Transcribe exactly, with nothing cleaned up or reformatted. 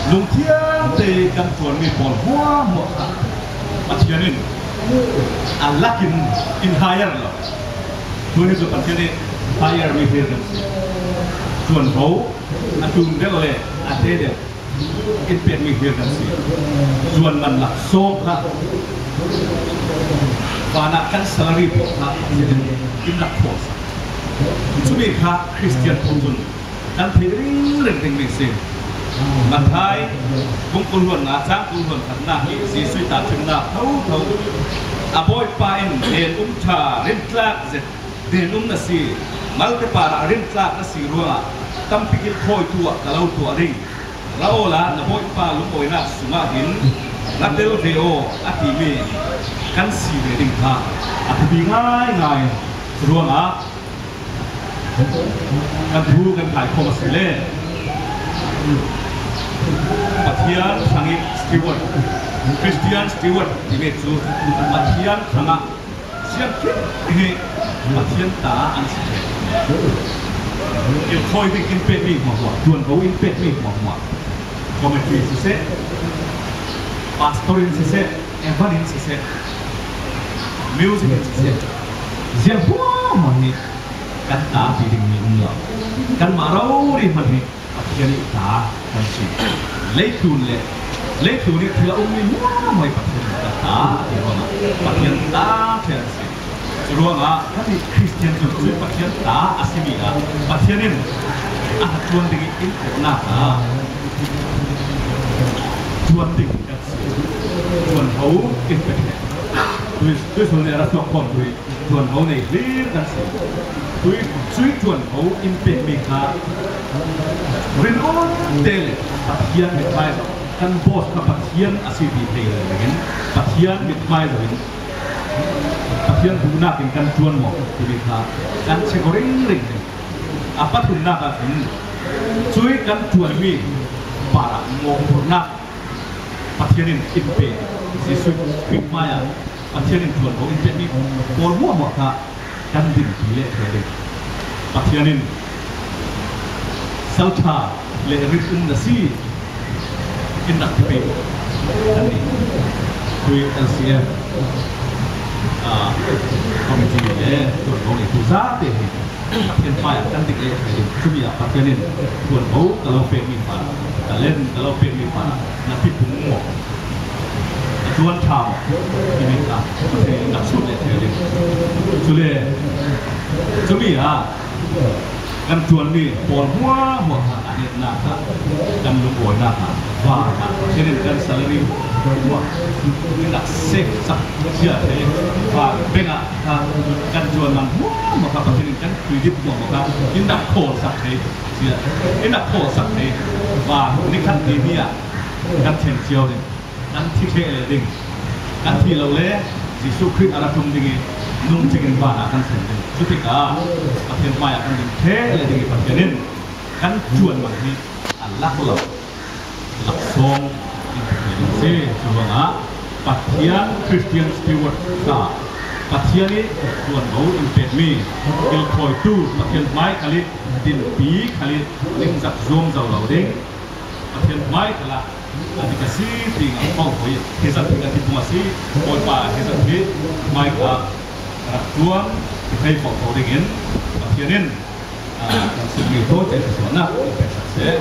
Lungthiang te kan ṭuanmi pawl hmuahhmuah kha Pathian in a lakin in hire lo. Tuni hi cu Pathian in hire mi hmir kan si. Ṭuanvo a tum deuh le a te deuh in pekmi hmir kan si. Ṭuan man laksawng kha vanah kan salary pawl kha Pathian in in rak khawl sak. Cumi kha Khristian pawl cun kan theih ringring dingmi a si. Matthai bung kul hluan nga cang kul hluan khatnak hi Jesuh ih tahṭhimnak thotho a Bawipa in den um ṭha rintlak zet den um na si, malte parah rintlak na si ruangah tampi kilkhawitu ah ka lo tuah ding. Ra awla na Bawipa lungawinak sungah hin ra tel ve aw a timi kan si ve ding kha a thupi ngaingai ruangah kan thu kan kaikhawm a si le Pathian hrangih steward, Christian steward timi cu Pathian hrangah siangthin hi Pathian ta an si. Kilkhawi ding in pekmi hmuahhmuah, ṭuanvo in pekmi hmuahhmuah, committee in siseh, pastor in siseh, evan in siseh, music in siseh, ziang hmuahhmuah hi kan ta ti dingmi um lo. Kanmah rori hmanh hi Pathian ih ta kan si. Leitlun le leitlun ih thil a ummi hmuahhmuah ih Pathian ih kan ta ti ruangah Pathian ta ṭheh an si. Curuangah kan ih Khristian cun cui Pathian ta a simi ah Pathian in a hnaṭuan ding ih in kawhnak ah ṭuan ding kan si. Ṭuanvo in pe ṭheh. Tui, tui sun nih a ra suak khawm tui. Ṭuanvo nei hlir kan si. Tui, cui ṭuanvo in pekmi kha rinum te le Pathian mithmai zoh, kan boss kha Pathian a si ti thei lo dingin Pathian mithmai zoh in Pathian duhnak in kan ṭuan maw timi kha kan check aw ringring ding. A pathumnak ah cun cui kan ṭuanmi parah mawhphurhnak Pathian in in pe, Jesuh Khrih hmaiah Pathian in ṭuanvo in pekmi pawl hmuahhmuah kha kan dinpi leh ṭheh ding. Pathian in salṭha le rinum na si in rak ti pei kan ni. Tui L C F, ah, committee le ṭuanvo neitu zate hi Pathian hmaiah kan dik leh ṭheh ding. Cumi ah Pathian in ṭuanvo ka lo pekmi hmanh, talent ka lo pekmi hmanh na tipung maw, a ṭuan ṭha maw timi kha Pathian in rak sut leh ṭheh ding. Cule cumi ah kan ṭuanmi pawl hmuahhmuah kha a hneknak ah kan lungawinak ah van ah Pathian in kan salary hmuahhmuah in rak save sak cia thei, van bank ah kha kan ṭuan man hmuahhmuah kha Pathian in kan credit hmuahhmuah kha in rak khawl sak thei cia, in rak khawl sak thei. Van nikhat ni ni ah kan thlen cio ding, kan thi ṭheh leh ding, kan thi lo le Jesuh Khrih a ra ṭum ding ih nung cingin van ah kan thlen ding. Cutikah Pathian hmaiah kan ding ṭheh leh ding ih Pathian in kan ṭuan man hi a lak lo, laksawng in thei ding si. Curuangah Pathian Christian steward kha Pathian ih ṭuanvo in pekmi kilkhawitu, Pathian hmai khal ih dinpi khal ih ningzak zuam zo lo ding. Pathian hmai khal ah a dik a si ti ngah kho hoi hi zat hi kan tipung a si. Bawipa hi zat hi hmai kha rak ṭuan hi thei kho dingin Pathian in, ah, kan sutmi tawite thlawsuahnak in pek sak seh.